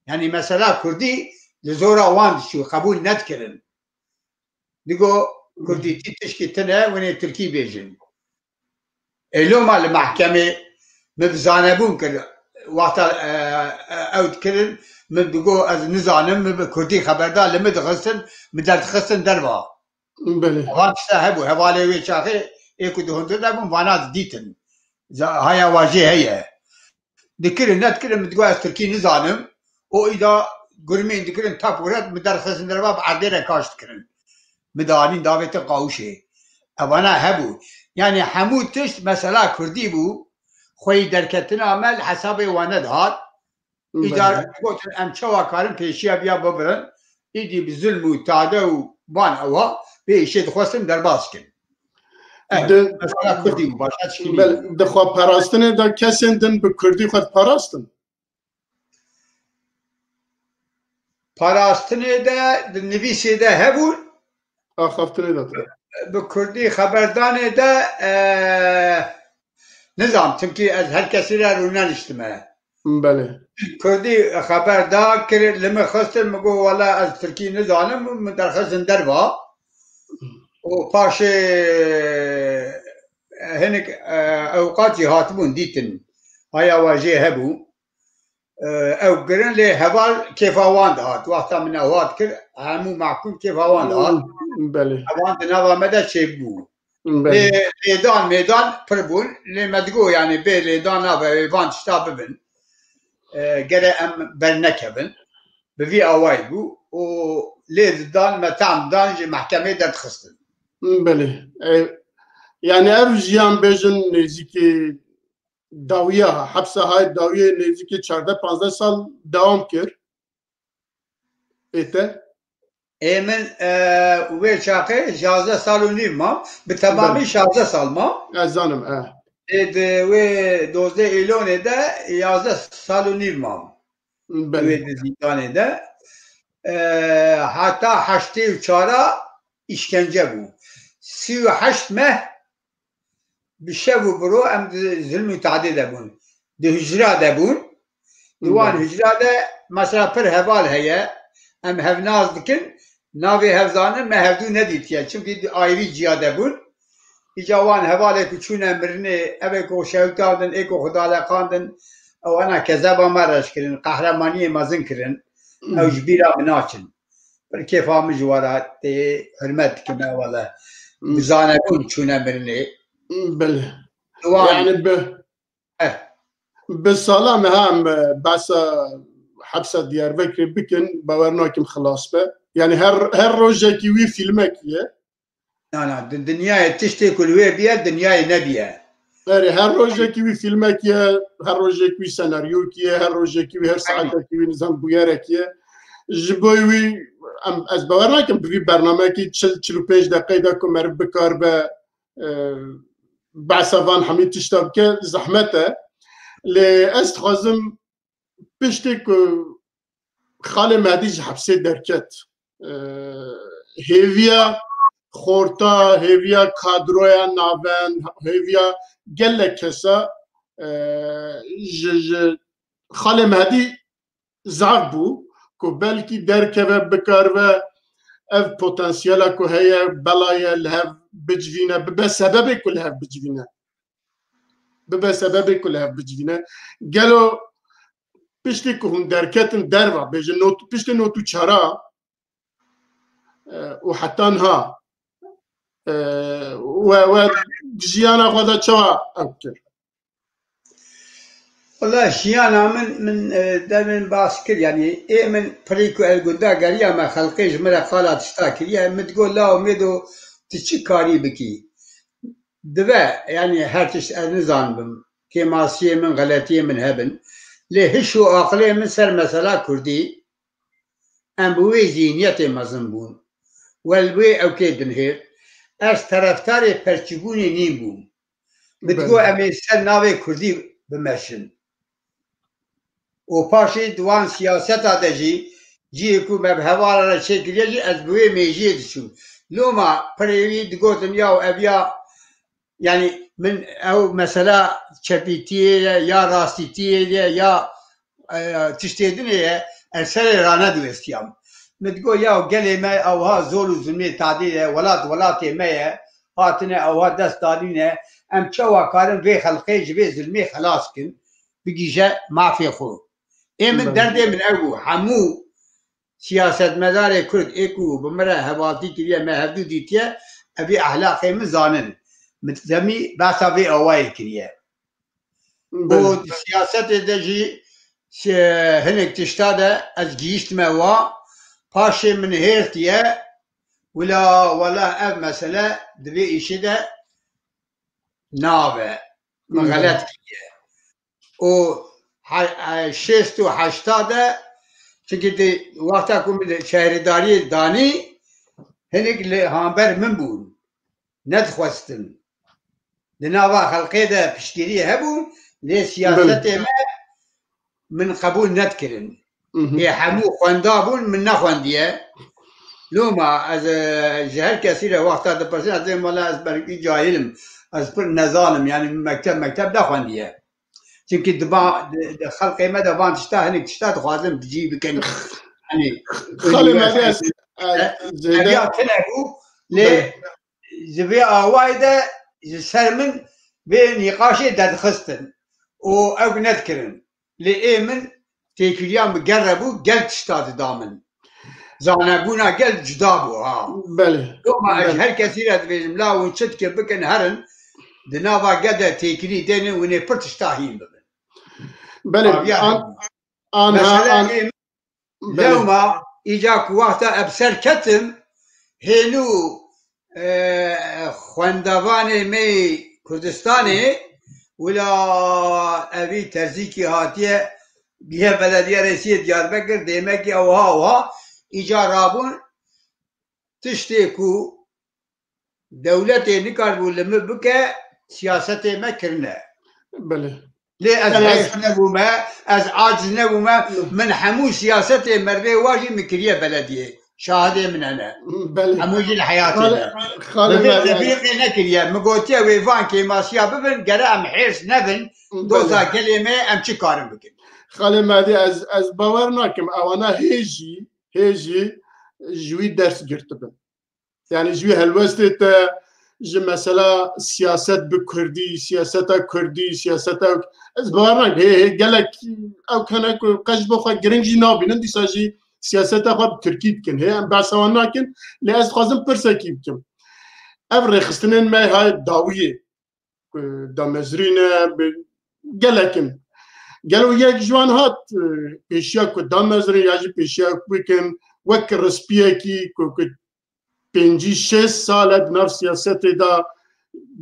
Yanî mesela Kurdî li zora wan diçû, qebûl nedikirin. Digo Kurdîtî tişkî tune, winê Tirkî bêjin. Ê loma li mehkemê min bi zanebûn kir. Wexta, e, e, ew dikirin, min digo ez nizanim, min bi Kurdî xeber da, li min dixistin, min derdixistin derva. Belê. Van tişta hebû, hevalê wê çaxê ê ku di hundir de bûn, vana didîtin. Za-, haya wajê heye. Dikirin, nedikirin, min digo ez Tirkî nizanim. O îda gurmên dikirin tap û ret, min derxistin derva, bi erdê re kaş dikirin. Min danîn davêtin qawişê. Evana hebû. Yanî hemû tişt mesela Kurdî bû. Xweyî derketina me li hesabê wane dihat. Îcar Belê. gotin em çawa karin pêşiya viya bibirin. Îdî bi zilm û tade û ban ewa vê îşê dixwestin derbas kin. Evet, Di- mesela Kurdî bû, başka tişkî Belê, nîbû. Di xwe parastinê de kesên din bi Kurdî xwe diparastin. Parastinê de, di nivîsê de hebûn. Axaftinê de tabii. Bi Kurdî xeberdanê de, e, nizam, çimkî ez her kesî re rûneniştime. Belê. Kurdî xeber da, kir, li min xistin, min got, wela ez Tirkî nizanim, min derxistin derva. Û paşê hinek, e, ewqat jî hatibûn dîtin. Haya wa jê hebû. E, ew kirin lê heval kêfa wan dihat. Wexta min ew hat kir, hemû mehkûm kêfa wan dihat. Belê. Ewan di nava me de çêbû. Belê. Lê lêdan mêdan pir bûn. Lê me digo, yanî bê lêdan nabe, wê van tişta bibin. E, gere em bernekevin. Bi vî awayî bû û lê didan, me tam dan, ji mehkemê derdixistin. Belê. E, yani ev jiyan bêjin nêzîkî dawiya, hepsa hay dawiyê nêzîkî çardeh panzdeh sal dewam kir. Ê te? Ê min, e, wê çaxê şazdeh sal û nîv mam. Bi temamî Belê. şazdeh sal mam. Ez zanim, e. Ê di wê dozdeh Îlonê de yazdeh sal û nîv mam. Belê. Wê di zîndanê de. E, heta heştê û çar a îşkence bû. Sî û heşt meh bi şev û bi ro em di zilm û tadê de bûn. Di hicra de bûn. Di wan Belê. hicra de mesela pir heval heye. Em hevnaz dikin. Navê hev zanin me hevdû nedîtiye. Çimkî di ayrî ciya de bûn. Îca wan hevalê ku çûne mirinê, evê ku şewitandin, ê ku xwe daleqandin, ewana kezeba me reş kirin, qehremaniyê mezin kirin. Ew ji bîra min naçin. Pir kêfa min ji we re tê, hurmet dikim, ewele. Bi zanebûn çûne mirinê. Belê. Di wan Yani bi, Eh. bi sala me ha em behsa hepsa Diyarbekirê bikin, bawer nakim xilas be. Yani her, her rojekî wî fîlmekî ye. Na, na, di dinyayê tiştê ku li wê biye, dinyayê nebiye. Erê, her rojekî wî fîlmekî ye, her rojekî wî senaryokî ye, her rojekî wî, her Aynen. saetekî wî nizam bûyerekî ye. Ji bo wî, em, ez bawer nakim bi vî bernamekî çil, çil û pênc deqeyê de ku meriv bikaribe, e, behsa van hemî tişta bike, zehmet e. Lê ez dixwazim piştî ku Xalê Mehdî ji hepsê derket, e, hêviya xorta, hêviya kadroya navend, hêviya gelek kesa, e, ji, ji Xalê Mehdî zaf bû ku belkî derkeve, bikaribe ev potansiyela ku heye, belaye li hev bicivîne, bibe sebebê ku li hev bicivîne. Bibe sebebê ku li hev bicivîne. Gelo piştî ku hûn derketin derva, bêjin not, piştî not û çara, e, û heta niha, e, we, we jiyana xwe de çawa ew kir? Wala jiyana min, min, e, demin bas kir, yanî ê min pirî ku el gunda geriya me xelqê ji min re qala tişta kiriye, min digot, "Law mêdo, tu çi karî bikî?" Dibe, yanî her tişt ez nizanibim, kêmasiyê min, xeletiyê min hebin. Lê hiş û aqilê min ser mesela kurdî, em bi wê zîhniyetê mezin bûn. We li wê ewkê dinihêrt. Ez terefdarê perçîbûnê nîbûm. Min digot, "Em ê ser navê kurdî bimeşin." Û paşê di wan siyaseta de jî, cihê ku me bi hevala re çêkiriye jî, ez bi wê mêjiyê diçûm. Loma pirê wî digotin, "Yaw ev ya, yanî min ew mesela çepîtiyê ye, ya rastîtiyê ye, ya, e, tiştê dinê ye, ez serê rane diwestiyam." Min digot, "Yaw gelê me ewha zor û zulmê tadê ye, welat welatê me ye, hatine ewha dest danîne, em çawa karin vê xelqê ji vê zulmê xelas kin, bigihîje mafê xwe?" Ê min, derdê min ew bû. Hemû siyasetmedarê Kurd ê ku bi min re hevaltî kiriye, me hevdû dîtiye, evî ehlaqê min zanin. Min demî behsa vê awayê kiriye. Û di siyasetê de jî hinek tişta de ez gihîştime wa, paşê min hêrtiye, wila wela ev mesele di vê îşê de nabe. Min xelet kiriye. Û he-, e, şêst û heşta de, çimkî di wexta ku min şehredariyê danî, hinek li hamber min bûn. Nedixwestin. Di nava xelqê de piştgiriyê hebû, lê siyasetê me min qebûl nedikirin. Ê hemû xwenda bûn, min nexwendiye. Loma ez, e, ji her kesî re wexta dipirsin, ez dibêm, "Wela ez belkî cahil im, ez pir nezan im, yanî min mekteb, mekteb nexwendiye." Çimkî di ba-, di, di xelqê me de van tişta, hinek tişta dixwazin bi cî bikin. Hani, Xalê me de ez, ez, ev zêde ya tune bû, lê Belê. ji vê awayê de ji ser min vê nîqaşê derdixistin û ew nedikirin. Lê ê min têkiliya min gel re bû, gel tişta dida min. Zanebûna gel cuda bû, ha. Belê. Loma ez Belê. her kesî re dibêjim, "La hûn çi dikin bikin, herin, di nava gel de têkilî dênin, hûn ê pir tişta hîn bibin." Belê. Aviya An, hebû. Anha, Mesele an, ê min, Belê. lewma, îca ku wexta ev ser ketim, hênû, e, xwendevanê me yê Kurdistanê, wila evî terzîkî hatiye, bîye belediye resiyê Diyarbekir, dêmekî ewha ewha, îca rabûn, tiştê ku dewletê nikaribû li min bike, siyasetê me kirine. Belê. Lê ez Yani hêrs nebûme, ez aciz nebûme, Hı. min hemû siyasetê mervê wa jî min kiriye belediyê. Şahidê min hene. Belê. Hemû jî li heyatê Xalê, ne. Xalê Min vê Mehdi, tefrîqê nekiriye. Min gotiye wê van kêmasiya bibin, gere em hêrs nebin, Belê. doza gelê me em çi karin bikin? Xalê Mehdi, ez, ez bawer nakim ewana hê jî, hê jî ji wî ders girtibin. Yani ji wî helwestê te, ji mesela siyaset bi kurdî, siyaseta kurdî, siyaseta, ez bawer nakim. Hê, hê gelek ew hene ku qe ji bo xwe giring jî nabînin, dîsa jî siyaseta xwe bi tirkî dikin. Hê em behsa wan nakin, lê ez dixwazim pirsekî bikim. Ev rêxistinên me hay dawiyê, ku damezrîn e, bi gelek in. Gelo yek ji wan hat, e, pêşiya ku damezrîn ya jî pêşiya ku bikin, wek rispiyekî ku, ku pêncî şêst sal e di nav siyasetê de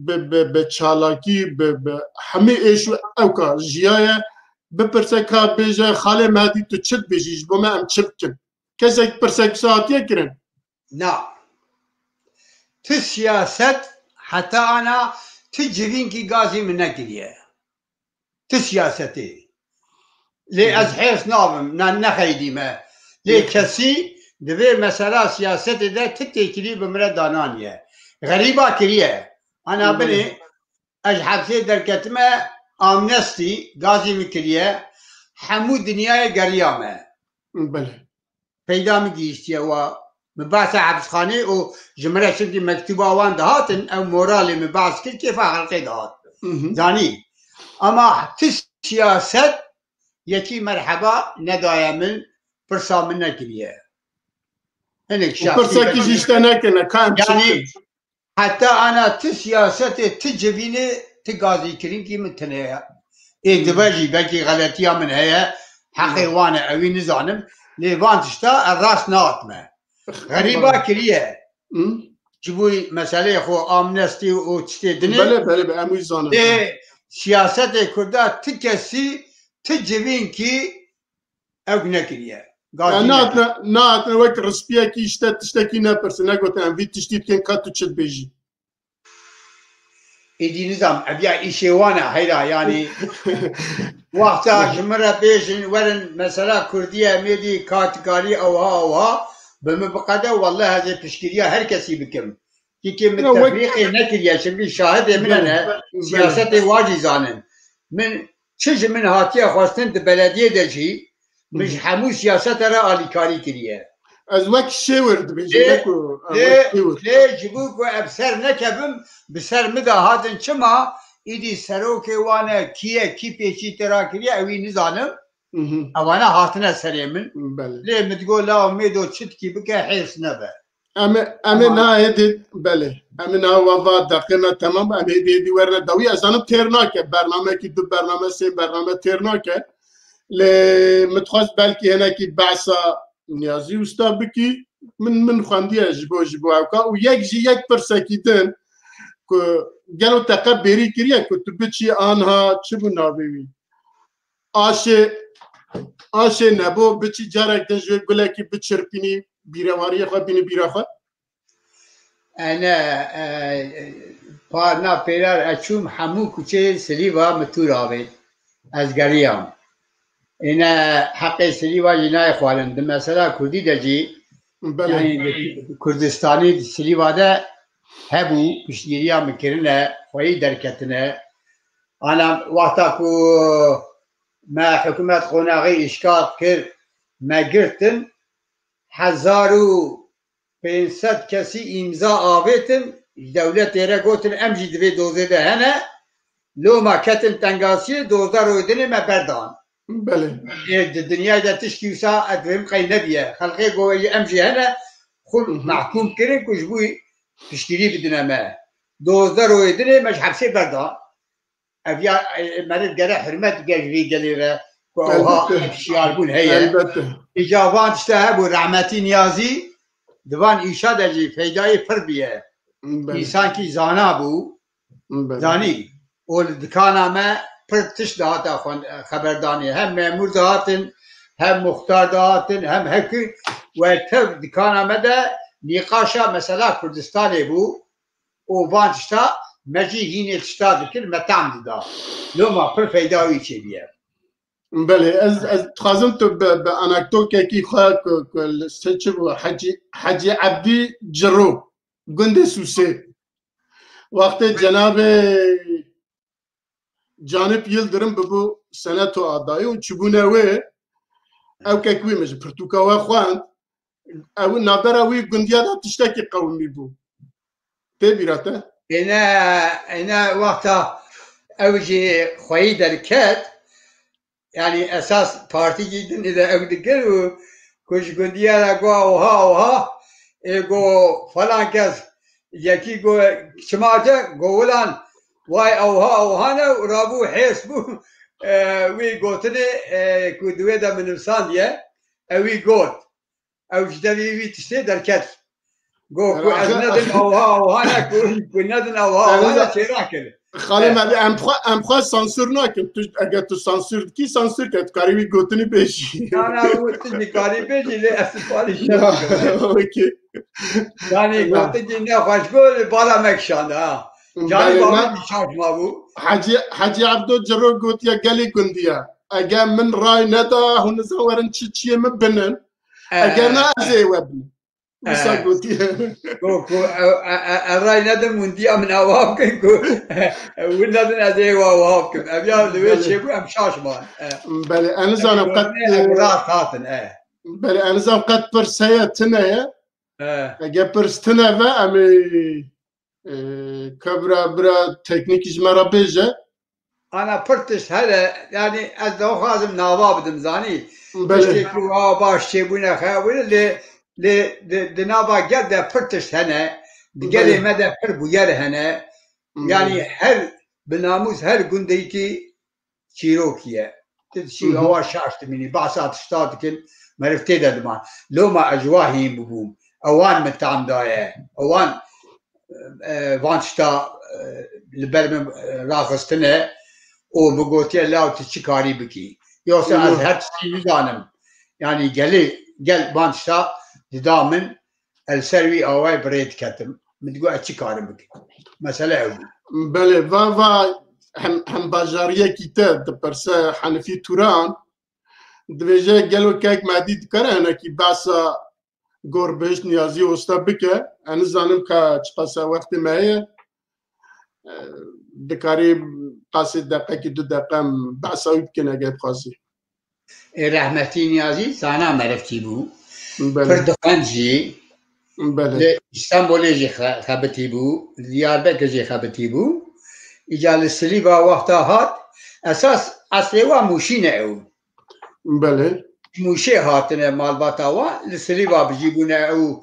bi, bi, bi çalakî, bi, bi hemî êş û ewka jiyaye, bipirse ka bêje, "Xalê Mehedî, tu çi dibêjî, ji bo me em çi bikin?" Kesek pirsek wisa hatiye kirin? Na. Tu siyaset heta ana tu civînkî gazî min nekiriye. Tu siyasetê. Lê Hı. ez hêrs nabim, ne, nexeydîme. Lê Hı. kesî divê mesela siyasetê de tu têkilî bi min re dananiye. Xerîba kiriye. Ana Hı. binê ez hepsê derketime, amnestî, gazî min kiriye. Hemû dinyayê geriya me. Belê. Peyda min gihîştiye wa. Min behsa hepsxanê û ji min re çimkî mektûba wan dihatin, ew moralê min behs kir, kêfa xelkê dihat. Hı hı. Zanî. Ama tu siyaset yekî merheba nedaye min, pirsa min nekiriye. Hinek şahsî. Pirsekî jî işte nekirine, ka em çi bikin? Heta ana ti siyasetê, ti civînê, ti gazîkirinkî min tine ye. Ê dibe jî belkî xeletiya min heye, heqê wan e, ewî nizanim. Lê van tişta ez rast nehatime. Xerîba kiriye. Ji bo meseleyê xwe amnestî û tiştê dinê. Belê, belê, belê, em wî zanin. Ê siyasetê Kurda ti kesî, ti civînkî ew nekiriye. Gazî nekiriye. Nehatine, nehatine wek rispiyekî işte tiştekî nepirsin, negotin em vî tiştî dikin ka tu çi dibêjî. Êdî nizam, ev ya îşê wan e heyra, yanî wexta ji min re bêjin, werin mesela Kurdî ye, em êdî katikarî ewha ewha, bi min biqede, welleh ez ê piştgiriya her kesî bikim. Kîkê min tefrîqê nekiriye, çimkî şahidê min hene, siyasetê wa jî zanin. Min çi ji min hatiye xwestin di belediyê de jî, min ji hemû siyasete re alîkarî kiriye. Ez wek şêwir dibêjim, ne ku lê ji bo ku ev ser nekevim, bi ser min de hatin çima, îdî serokê wan e, kî ye, kî pêşî tê rakiriye, ewî nizanim. Ewana hatine serê min. Lê min digot, law mêdo çitkî bike, hêrs nebe. Em ê, em ê niha hêdî, belê. Em ê niha wa va deqê me temam, em hêdî hêdî werine dawî. Ez zanim têr nake. Bernamekî du bername, sê bername têr nake. Lê min dixwest belkî hinekî behsa Niyazî Usta bikî. Min, min xwendiye ji bo, ji bo ewka. Û yek jî yek pirsekî din ku gelo te qe bêrî kiriye ku tu biçî anha çi bû navê wî? Aşê, aşê Nebo, biçî carek din ji wê gulekî biçirpînî, bîrewariyê xwe bînî bîra xwe? Ene, e, parna pêrar eçûm hemû kuçeyên Silîva min tûr avêt. Ez geriyam. Êne heqê Silîva jî nayê xwarin. Di mesela Kurdî de jî, belê, yanî di Kurdistanî di Silîva de hebû, piştgiriya min kirine, xweyî derketine. Ana wexta ku me hikûmet qonaxî îşgal kir, me girtin, hezar û pênc sed kesî îmza avêtin, ji dewletê re gotin, em jî di vê dozê de hene, loma ketin tengasiyê, dozdeh royê dinê me berdan. Belê. Ê, di dinyayê de tişkî wisa ez dibêm qey nebiye. Xelqê got, em jî hene, xwe, hı hı, mehkûm kirin ku ji bo piştgirî bidine me. Dozdeh royê dinê me ji hepsê berdan. Ev ya, e, meriv gere hurmet bike ji vî gelê re ku ewha, elbette, hişyarbûn heye. Elbette. Îca van tişta hebû, rehmetî Niyazî di van îşa de jî feydayê pir biye. Belê. Însankî zana bû. Belê. Zanî. Û li dikana me pir tişt dihata xwend-, xeberdanê. Hem memûr dihatin, hem muxtar dihatin, hem hekî, we tev dikana me de nîqaşa mesela Kurdistanê bû. Û van tişta me jî hînê tişta dikir, me tam dida. Loma pir feyda wî çêbiye. Belê, ez, ez dixwazim tu bi, bi anekdoteke xwe ku, ku li ser çi bû, Hecî, Hecî Ebdî Ciro, gundê Sûsê. Wextê cenabê Canip Yildirim bibû seneto adayî û çûbûne wê, ew kek wî min ji pirtûka we xwend, ew navbera wî gundiya de tiştekî qewimî bû. Tê bîra te? Êne, êne wexta ew jî xweyî derket, yanî esas partîkî din de ew dikir û ku ji gundiya re got, oha, oha, ê got falan kes, yekî got, çima te got, wilan, way, oha, oha ne, û rabû hêrs bû, e, wî gotinê, e, ku di wê de min nivîsandiye, ew wî got. Ew ji devî wî tiştê derket. Got ku ez nedim ewha ewha ne, ku, ku nedim ewha ewha ne, çêra kir. Xalê me, em xwe, em xwe sansûr nakin. Tu, eger tu sansûr dikî, sansûr ke, tu karî wî gotinî bêjî. Na, na, tu jî karî bêjî, lê ez siparîş nakim. Okey. Yanî gotin jî ne xweş got, bala me kişand, ha. Canî babî jî şaş mabû. Hecî, Hecî Ebdo Ciro gotiye gelê gundiya. Eger min ray neda, hûn nizan werin çi çiyê min binin. Eger na ez ê we bim. Wisa gotiye. Ku, ku, e, e, e, e, ray nedim, windiya min ava bikin, ku, e, win nedin ez ê we ava bikim. Ev ya li wê çêbû em şaş man. E. Belê, ez nizanim qet, e, rast hatin, e. Belê, ez nizanim qet pirs heye, tune ye. E. Eger pirs tune ve, em ê, e, kebra bira teknîkî ji me re bêje. Ana pir tişt hene, yanî ez daxwazim nava bidim, zanî? Belê. Tiştê ku a baş çêbûne xeyabûne, lê, lê di, di nava gel de pir tişt hene, di gelê Belê. me de pir bûyer hene. Yanî Belê. her bi namûs her gundekî çîrokî ye. Tu dişî Hı hı. awa şaş dimînî, behsa tişta dikin, meriv tê de diman. Loma ez ji wa hîn bibûm. Ewan min tam daye. Ewan, e, van tişta, e, li ber min, e, raxistine û min gotiye, "Law tu çi karî bikî?" Yoksa ez Hı. her tiştî nizanim. Yanî gelê, gel van tişta dida min, ez li ser wî awayê bi rê diketim. Min digot, "Ez çi karim bikim?" Mesele ew bû. Belê, va, va hem, hem bajariyekî te dipirse Henifî Turan, dibêje, gelo kek Medî dikare hinekî behsa Gorbihişt Niyazî Usta bike? Ez nizanim ka çiqasa wextê me heye. E, dikarî qasê deqekî du deqe em behsa wî bikin eger dixwazî. Ê rehmetî Niyazî zana merivkî bû. Belê. Pir dixwend jî. Belê. Li Îstanbulê jî xe-, xebitî bû, li Diyarbekir jî xebitî bû. Îca li Silîva wexta hat, esas eslê wa Mûşî ne ew. Belê. Mûşê hatine malbata wan, li Silîva bijî bûne ew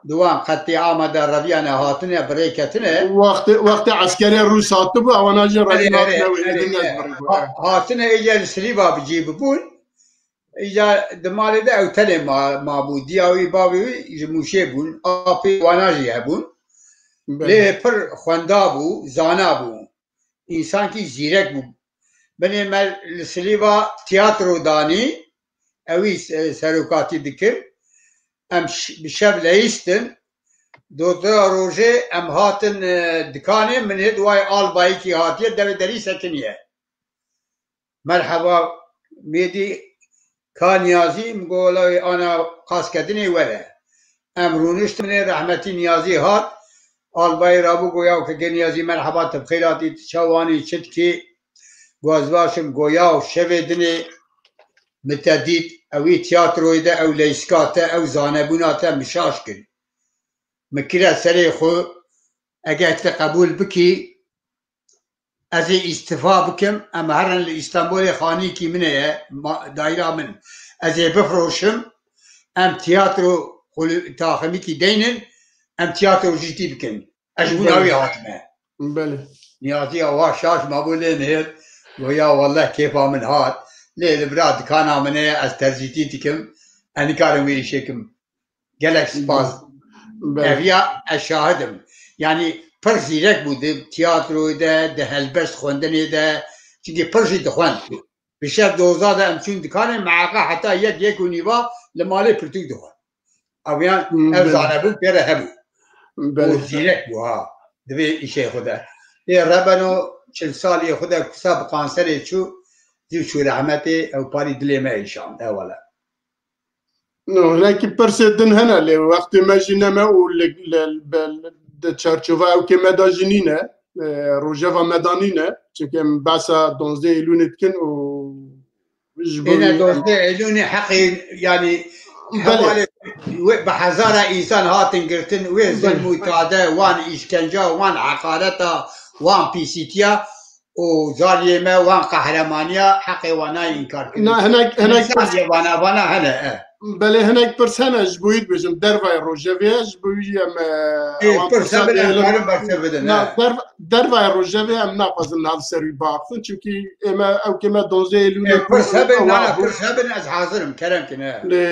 di wan qetîama de reviyane hatine, bi rê ketine. Wextê, wextê eskerê Rûs hatibû, ewana jî revî Erê, erê, hatine wê erê, din ez erê. birê Ha-, hatine êca li Silîva bijî bibûn. Îca di malê de ew tenê ma-, mabû. Diya wî, bavê wî ji Mûşê bûn. Apê wana jî hebûn. Belê. Lê pir xwenda bû, zana bû. Însankî zîrek bû. Binê me li Silîva tiyatro danî, ewî se-, serokatî dikir. Em ş-, bi şev leyîstin. Dotira rojê em hatin, e, dikanê, min hêt wayê albayekî hatiye, devê derî sekiniye. Merheba, mêdî ka Niyazî, min got, "Wela wê ana qas kedinê were." Em rûniştin, rehmetî Niyazî hat, albayê rabû, got, "Yaw kekê Niyazî, merheba, tu bi xêr hatî, tu çawanî, çi dikî?" Got, "Ez baş im." Got, "Yaw, şevê dinê min te dît, ewî tiyatroyê de ew leyska te, ew zanebûna te min şaş kir. Min kire serê xwe, eger te qebûl bikî, ez ê îstifa bikim, em herin li Îstanbulê xanîkî min heye, ma-, dayra min. Ez ê bifroşim, em tiyatro xulu-, taximîkî deynin, em tiyatro jîtî bikin." Ez ji bo Belê. navî hatime. Belê. Niyaziya wa şaş mabû lê nihêt. Go ya welleh kêfa min hat. Lê li bira dikana min heye, ez terzîtî dikim. Ez nikarim wê îşê kim. Gelek spas. Belê. Eviya ez şahid im. Yanî pir zîrek bû di tiyatroyê de, di helbest xwendinê de. Çimkî pir jî dixwend. Bi şev doza de em çûn dikanê, meaqa heta yek, yek û nîva li malê pirtûk dixwend. Eviyan Hmm, ev belê. zanebûn pê re hebû. Belê. Û zîrek bû ha. Di vê îşê xwe de. Ê rebeno çil saliyê xwe de kusa bi kanserê çû, zû çû rehmetê, ew parî dilê me êşand. Ewele. No, hinekî pirsê din hene lê wextê me jî neme û li, li, li, di çarçova ewkê me de jî nîne, e, rojeva me de nîne. Çimkî em behsa duwazdeh Eylûnê dikin û ji bo Êne wî em dozdeh Eylûnê heqê, yanî Belê. hevalê wê bi hezara însan hatin girtin, wê zilm û Belê. tade, wan îşkenca, wan heqareta, wan pîsîtiya, û zariyê me wan qehremaniya heqê wan nayê înkar kirin. Na, hinek, hinek Mîsal pirs- yê vana, vana hene, e. Belê, hinek pirs hene, ji bo wî dibêjim, dervayê rojevê ye, ji bo wî em, e, Ê, wan pirs pirsa hebe ne, dihêlin. karin berse bidin, Na, e. derv-, dervayê rojevê em naxwazin niha li ser wî biaxifin, çimkî ême, ewkê me duwazdeh Eylûlê Ê, pirs bû, hebin, ewa na, bû. pirs hebin, ez hazir im, kerem kin, e. Lê,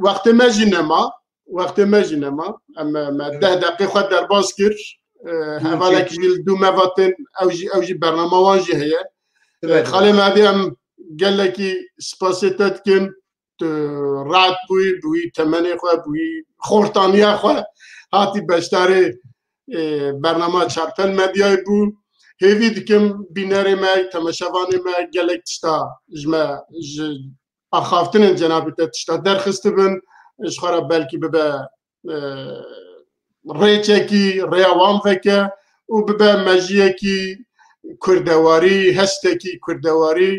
wextê me jî nema. Wextê me jî nema. Em, me Evet. deh deqê xwe derbas kir. E, Hı, hevalek çekî. jî li dû me ve tên, ew jî, ew jî bernama wan jî heye. E, Evet. Xalê Medî, em gelekî spasê te dikin. Tu rehet bûyî, bi wî temenê xwe, bi wî xortaniya xwe hatî beşdarê, e, bernama Çarpel Medyayê bû. Hêvî dikim bînerê me, temaşevanê me gelek tişta ji me, ji axaftinên cenabê te tişta derxistibin, ji xwe re belkî bibe, e, rêçekî rêya wan veke û bibe mejiyekî kurdewarî, hestekî kurdewarî,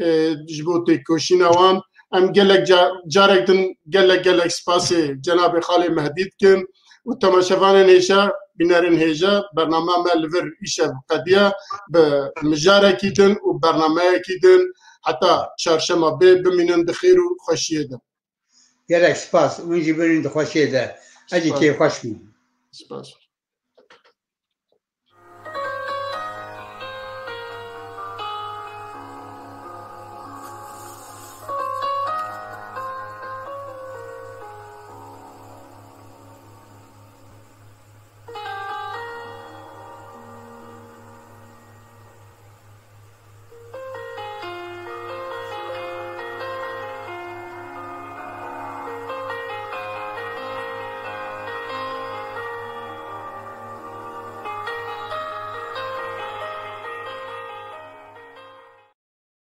e, ji bo têkoşîna wan. Em gelek ca-, carek din gelek, gelek spasê cenabê Xalê Mehdî dikin û temaşevanên hêşa bînerên hêja, bernama me li vir îşev qediya, bi mijarekî din û bernameyekî din heta çarşema bê bimînin di xêr û xweşiyê de. Gelek spas. Hûn jî bimînin di xweşiyê de. Ez jî kêfxweş bûm. Spas.